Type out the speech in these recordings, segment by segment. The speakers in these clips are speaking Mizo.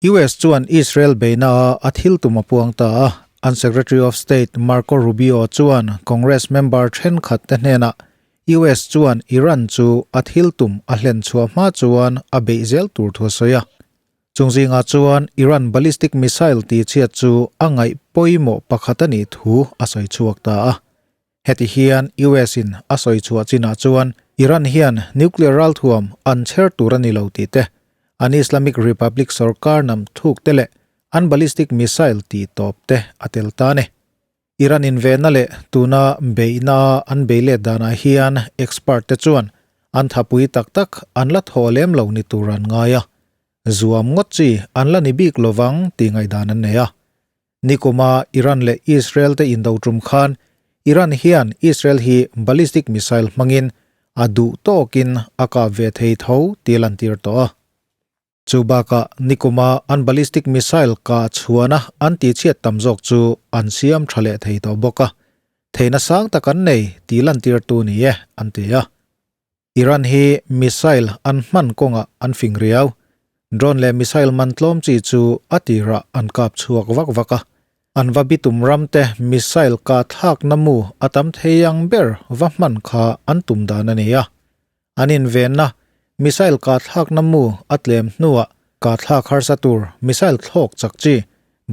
US chuan Israel beihnaah a thil tum a puang ta a, an Secretary of State Marco Rubio chuan Congress member thenkhat te hnenah US chuan Iran chu a thil tum a hlen chhuah hma chuan a beih zel tur thu a sawi a. Chung zingah chuan Iran ballistic missile tihchhiat chu a ngaih pawimawh pakhat a nih thu a sawi chhuak ta a. Heti hian US in a sawi chhuah chinah chuan Iran hian nuclear ralthuam an chher tur a ni lo tih te, an Islamic Republic sorkar nam thuk te leh an ballistic missile tih tawp te a tel ta a ni. Iran invenna leh tuna beihna an bei let danah hian expert te chuan an thapui tak tak an la thaw lem lo ni tur an ngai a, zuam ngawt chi an la ni bik lovang tih ngaihdan an nei a. Nikuma Iran leh Israel te indo tum khan Iran hian Israel hi ballistic missile hmangin a duh tawkin a kap ve thei tho tih a lantir tawh a. Chu bakah nikuma an ballistic missile kah chhuana an tihchhiat tam zawk chu an siam tha leh thei tawh bawk a, theihna sang tak an nei tih lantirtu ni e, an ti a. Iran hi missile an hman kawngah an fing riau. Drone leh missile man tlawm chi chu a tirah an kap chhuak vak vak a. An va bitum ram te missile kah thlakna mu a tam thei ang ber va hman kha an tum dan a ni a. An invenna missile kah thlakna mu a tlem hnuah kah thlak harsa tur missile thlawk chak chi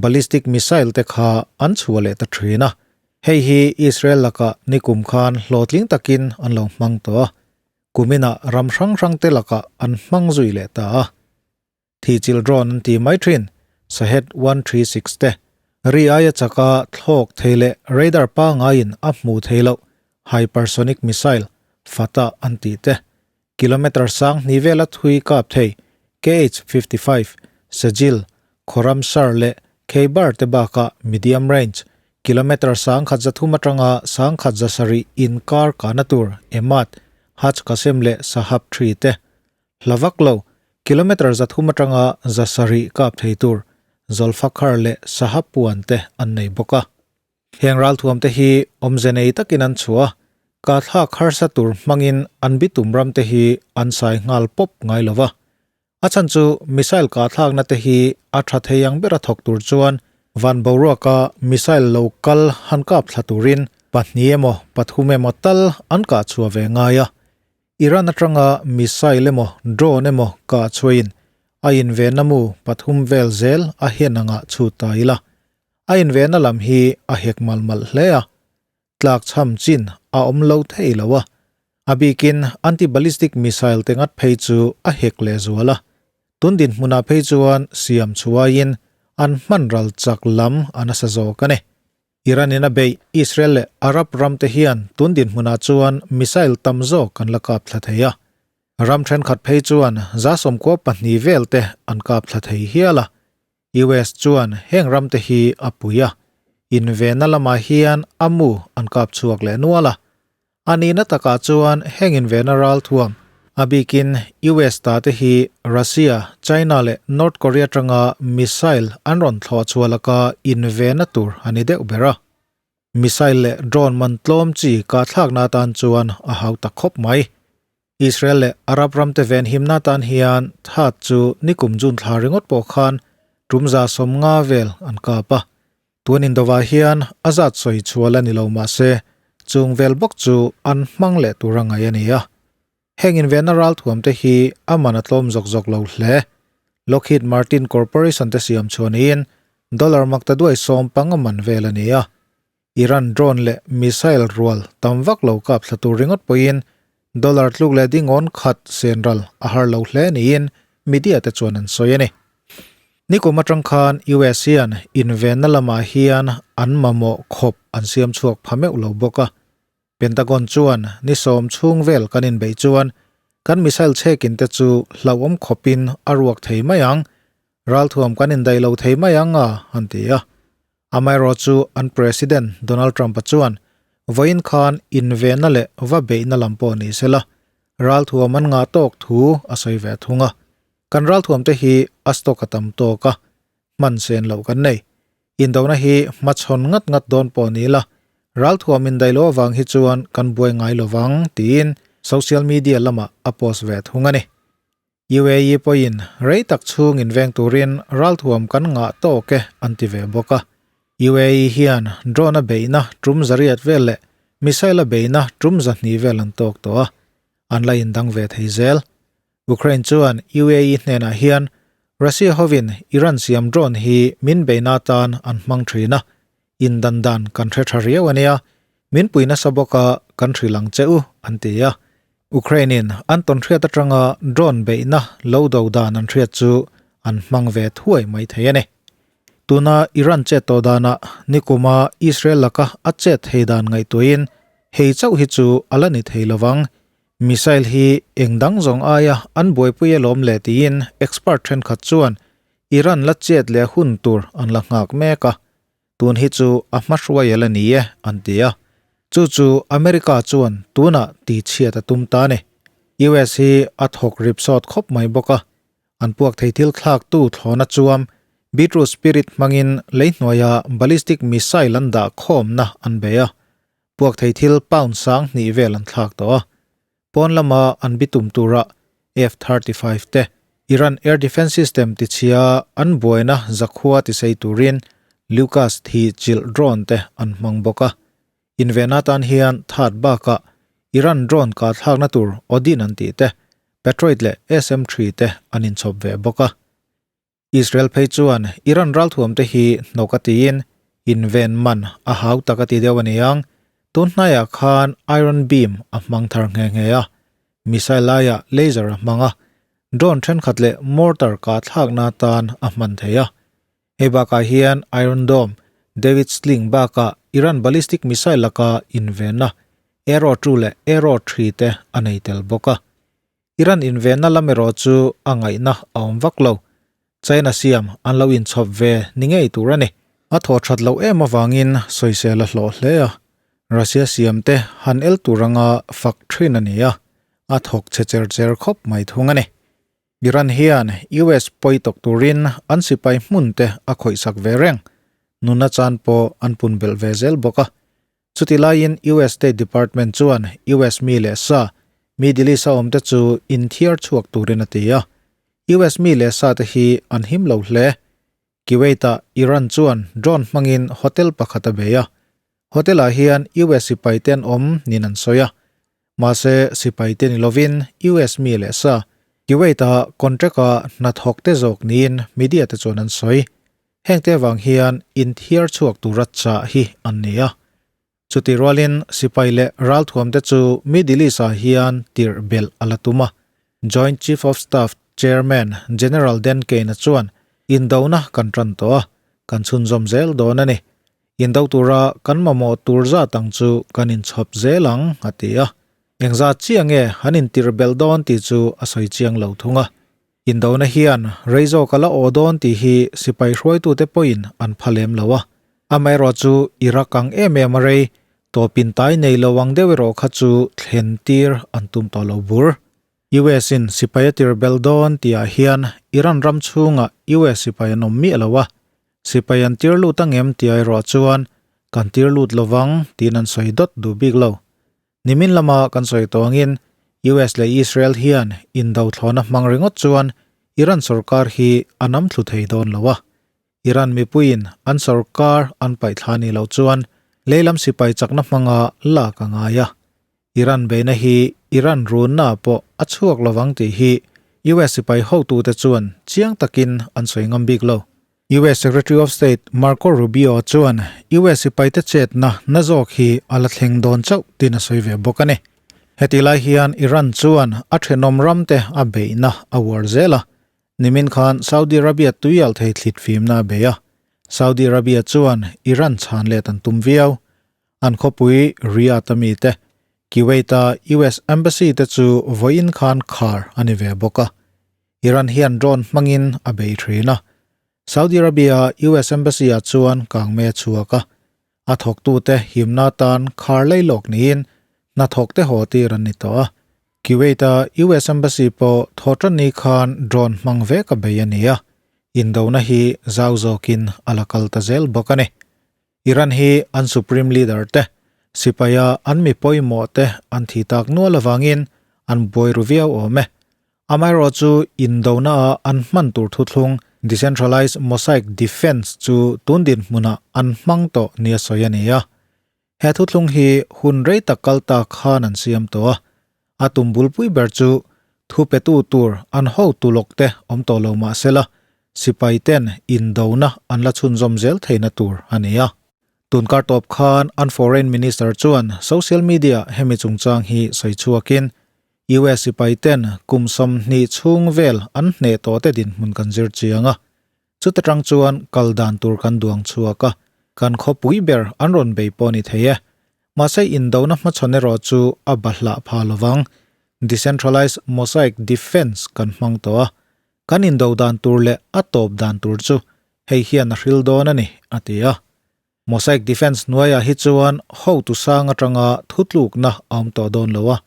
ballistic missile te kha an chhuah leh ta thin a. Hei hi Israel lakah nikum khan hlawhtling takin an lo hmang tawh a, kuminah ram hrang hrangte lakah an hmang zui leh ta a. Thihchilh drone an ti mai thin, Shahed 136 te, ri aia chaka thlawk thei leh radar pangaiin a hmuh thei loh hypersonic missile Fatah an tih te, kilometre sang hnih vela thui kap thei KH-55, Sejil, Khorramshahr leh Kheibar te bakah medium range, kilometre 1300 atanga 1170 inkar kahna tur Emad, Haj Qasem leh Shahab 3 te. Hla vak lo, kilometre 300 atanga 700 kap thei tur Zolfakhar leh Shahab puan te an nei bawk a. Heng ralthuam te hi awmze nei takin an chhuah a, kahthlak harsa tur hmangin an bitum ram te hi an sai nghal pawp ngai lo va. A chhan chu missile kahthlakna te hi a tha thei ang bera thawk tur chuan van boruaka missile lo kal han kap thla turin pahnih emaw pathum emaw tal an kah chhuah ve ngai a. Iran atanga missile emaw drone emaw kah chhuahin a invenna mu pathum vel zel a hen angah chhut ta ila. A invenna lam hi a hek mal malh hle a, tlak chham chin a awm lo thei lo a, a bikin anti-ballistic missile te ngat phei chu a hek leh zual a, tun dinhmunah phei chuan siam chhuaiin an hman ral chak lam a nasa zawk a ni. Iran in a beih Israel leh Arab ram te hian tun dinhmunah chuan missile tam zawk an la kap thla thei a, ram thenkhat phei chuan 92 vel te an kap thla thei hial a, US chuan heng ramte hi a pui a, invenna lamah hian a mu an kap chhuak leh nual a. A nihna takah chuan heng invenna ralthuam, a bikin US ta te hi Russia, China leh North Korea atanga missile an rawn thlawh chhuah laka invenna tur a ni deuh ber a. Missile leh drone man tlawm chi kahthlakna atan chuan a hau ta khawp mai. Israel leh Arab ramte venhimna atan hian that chu nikum June thla ringawt pawh khan tum 150 vel an kap a. Tun indovah hian a zat sawi chhual a ni lo mahse chung vel bawk chu an hmang leh tur a ngaih a ni a. Heng invenna ralthuam te hi a man a tlawm zawk zawk lo hle. Lockheed Martin Corporation te siam chhuah niin dollar makta duai 15 man vel a ni a. Iran drone leh missile rual tam vak lo kap thla tur ringawt pawhin dollar tluk leh dingawn khat senral a har lo hle niin media te chuan an sawi a ni. Nikum atang khan US hian invenna lamah hian an mamawh khawp an siam chhuak pha meuh lo bawk a. Pentagon chuan ni sawm chhung vel kan inbeih chuan kan missile chhekin te chu hlauhawm khawpin a ruak thei mai ang, ralthuam kan indaih lo thei mai ang a, an ti a. Amaherawh chu an President Donald Trump-a chuan vawiin khan invenna leh va beihna lam pawh ni sela, ralthuam an ngah tawk thu a sawi ve thung a. Kan ralthuam te hi a stock a tam tawk a, hman sen loh kan nei. Indona hi hmachhawn ngat ngat dawn pawh ni la, ralthuam indaih loh avang hi chuan kan buai ngai lovang tiin social media lamah a post ve thung a ni. UAE pawhin rei tak chhung inveng turin ralthuam kan ngah tawk e an ti ve bawk a. UAE hian drone a beihna tum zariat vel leh missile a beihna tum 200 vel an tawk tawh a, an la indang ve thei zel. Ukraine chuan UAE hnenah hian Russia hovin Iran siam drone hi min beihna atan an hmang thin a, indan dan kan hre tha riau a nia, min pui nasa bawk a kan hrilh ang che u, an ti a. Ukraine-in an tawnhriat atanga drone beihna lo do dan an hriat chu an hmang ve thuai mai thei a ni. Tuna Iran chet tawh danah nikuma Israel laka a chet thei dan ngaihtuahin hei chauh hi chu a la ni thei lovang. Missile hi eng dang zawng aia an buaipui alawm le tiin expert thenkhat chuan Iran la chet leh hun tur an la nghak mek a. Tun hi chu a hmahruai el a ni e, an ti a. Chu chu America chuan tunah tihchhiat a tum ta a ni. US hi a thawk rip sawt khawp mai bawk a. An puak thei thil thlaktu thlawna chuam Beetroot Spirit hmangin leihnuaia ballistic missile an dah khawmna an bei a. Puak thei thil pound 2000 vel an thlak tawh a. Pawn lama an bitum tura F-35 te Iran air defence system tichhia an buaina zakhua tisei turin Lucas thi chilh drone te an hmang bawk a. Invehna tan hian THAAD bakah Iran drone kah thlakna tur Odin an tih te, Patriot leh SM-3 te an inchhawp ve bawk a. Israel phei chuan Iran ralthuam te hi hnawk a tiin inven man a hau tak a ti deuh a ni ang. Tun hnaiah khan Iron Beam a hmang thar nghe nghe a, missile laiah laser a hmang a, drone thenkhat leh mortar kah thlakna atan a hman thei a. Hei bakah hian Iron Dome, David Sling bakah Iran ballistic missile laka invenna Arrow 2 leh Arrow 3 te a nei tel bawk a. Iran invenna lam erawh chu a ngaihna a awm vak lo. China siam an lo inchhawp ve ni ngei tur a ni. A thaw that loh em avangin sawisel a hlawh hle a. Russia siam te han el tur anga fak thin a ni a, a thawk chhe cher cher khawp mai thung a ni. Iran hian US pawi tawk turin an sipai hmun te a khawihsak ve reng. Nuna chan pawh an pun belh ve zel bawk a. Chuti laiin US State Department chuan US mi leh sa, Middle East a awmte chu inthiar chhuak turin a ti a. US mi leh sa te hi an him lo hle. Kuwait-ah Iran chuan drone hmangin hotel pakhat a bei a. Hotel-ah hian US sipai te an awm niin an sawi a. Mahse, sipai te ni lovin US mi leh sa, Kuwait-ah contract-a hnathawk te zawk niin media te chuan an sawi. Hengte avang hian inthiar chhuak tura chah hi an ni a. Chuti rualin sipai leh ralthuamte chu Middle East-ah hian tirh belh a la tum a. Joint Chief of Staff Chairman General Dan Caine-a chuan indona kan tan tawh a, kan chhunzawm zel dawn a ni. Indo tura kan mamawh tur zat ang chu kan inchhawp zel ang, a ti a. Engzat chiah nge an intirh belh dawn tih chu a sawi chiang lo thung a. Indona hian rei zawk a la aw dawn tih hi sipai hruaitute pawhin an pha lem lo a. Amaherawh chu Iraq ang em em a rei, tawpin tai nei lo ang deuh erawh kha chu thlen tir an tum tawh lo bur. US in sipai a tir bel dawn tihah hian Iran ram chhungah US sipai an awm miah lo a. Sipai an tir lut ang em tih erawh chuan kan tir lut lovang tiin an sawi dawt duh bik lo. Nimin lama kan sawi tawh angin US leh Israel hian indo thlawna hmang ringawt chuan Iran sorkar hi a nam thlu thei dawn lo a. Iran mipuiin an sorkar an paih thla ni loh chuan leilam sipai chakna hmanga lak a ngai a. Iran beihna hi Iran runna pawh a chhuak lovang tih hi US sipai hotute chuan chiang takin an sawi ngam bik lo. US Secretary of State Marco Rubio chuan US sipaite chetna na zawk hi a la thleng dawn chauh tiin a sawi ve bawk a ni. Heti lai hian Iran chuan a thenawm ramte a beihna a uar zel a. Nimin khan Saudi Arabia tuial thei thlit fimna a bei a. Saudi Arabia chuan Iran chhan let an tum viau. An khawpui Riyadh a mite, Kuwait-a US Embassy te chu vawiin khan khar a ni ve bawk a. Iran hian drone hmangin a bei thin a. Saudi Arabia US Embassy ah chuan kangme a chhuak a. A thawktute himna atan khar lei lawk niin hnathawkte haw tir an ni tawh a. Kuwait-a US Embassy pawh thawhtanni khan drone hmang vek a bei a ni a. Indona hi zau zawkin a la kal ta zel bawk a ni. Iran hi an Supreme Leader te, sipaia an mi pawimawh te an thi tak nual avangin an buai ru viau awm e. Amaherawhchu indona a an hman tur thuthlung Decentralized Mosaic Defense chu tun dinhmunah an hmang tawh nia sawi a ni a. He thuthlung hi hun rei tak kal ta khan an siam tawh a. A tum bulpui ber chu thu petu tur an hotu lawk te awm tawh lo mah sela, sipai ten indona an la chhunzawm zel theihna tur a ni a. Tunkar tawp khan an Foreign Minister chuan social media hemi chungchang hi sawi chhuakin US sipai ten kum 20 chhung vel an hneh tawh te dinhmun kan zir chiang a. Chuta tang chuan kal dan tur kan duang chhuak a, kan khawpui ber an rawn bei pawh a ni thei e. Mahse indona hmachhawn erawh chu a bahlah pha lovang. Decentralized Mosaic Defense kan hmang tawh a, kan indo dan tur leh a tawp dan tur chu hei hian a hril dawn a ni, a ti a. Mosaic Defense hnuaiah hi chuan hotu sang atanga thutlukna a awm tawh dawn lo a,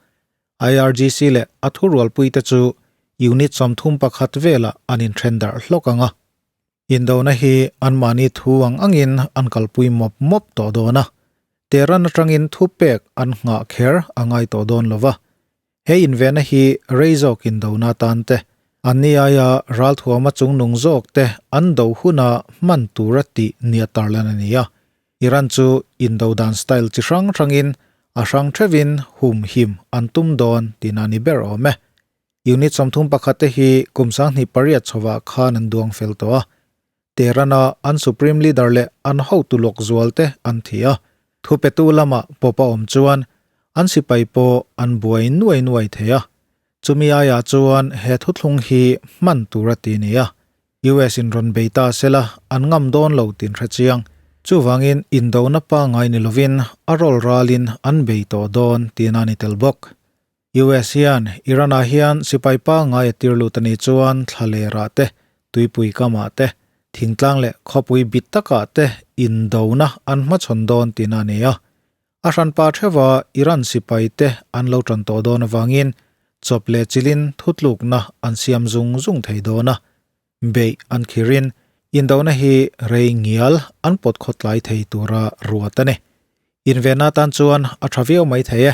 IRGC leh a thurualpuite chu unit 31 velah an inthen darh hlawk ang a. Indona hi anmahni thu ang angin an kalpui mawp mawp tawh dawn a, Tehran atangin thupek an nghah kher a ngai tawh dawn lo va. He invenna hi rei zawk indona tan te, anni aia ralthuama chungnung zawk te an do huna hman tura tih nia tarlan a ni a. Iran chu indo dan style chi hrang hrangin a hrang theuhin hum him an tum dawn tihna a ni ber awm e. Unit 31 te hi kum 28 chhovah khan an duang fel tawh a. Tehran-a an Supreme Leader leh an hotu lawk zual te an thi a. Thupetu lamah pawp a awm chuan an sipai pawh an buai nuai nuai thei a. Chumi aiah chuan he thuthlung hi hman tur a ti ni a. US in rawn bei ta sela an ngam dawn lo tin hre chiang. Chuvangin indona pangngai ni lovin a rawl ralin an bei tawh dawn tihna a ni tel bawk. US hian Iran-ah hian sipai pangngai a tir lut a nih chuan thla lerah te, tuipui kamah te, thingtlang leh khawpui bit takah te indona an hmachhawn dawn tihna a ni a. A hranpa theuha Iran sipai te an lo tan tawh dawn avangin chawp leh chilin thutlukna an siam zung zung thei dawn a. Beih an khirin indona hi rei ngial an pawt khawtlai thei tura ruat a ni. Invenna tan chuan a tha viau mai thei e.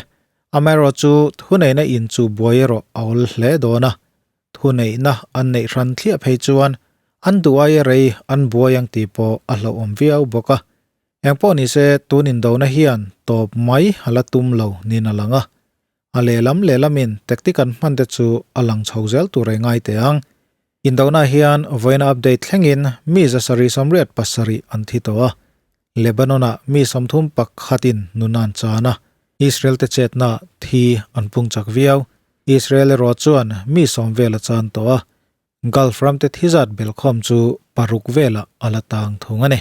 Amaherawhchu thuneihna in chu buai erawh a awl hle dawn a. Thuneihna an neih hran thliah phei chuan an duh aia rei an buai ang tih pawh a hlauhawm viau bawk a. Engpawh nise tun indona hian tawp mai a la tum lo niin a lang a. A lehlam lehlamin tactic an hman te chu a lang chho zel tur ei ngai teh ang. Indona hian vawiina update thlengin mi 787 an thi tawh a. Lebanon-ah mi 31 in nun an chan a. Israel te chetna thi an pung chak viau. Israel erawh chuan mi 10 vel a chan tawh a. Gulf ram te thi zat belkhawm chu paruk velah a la tang thung a ni.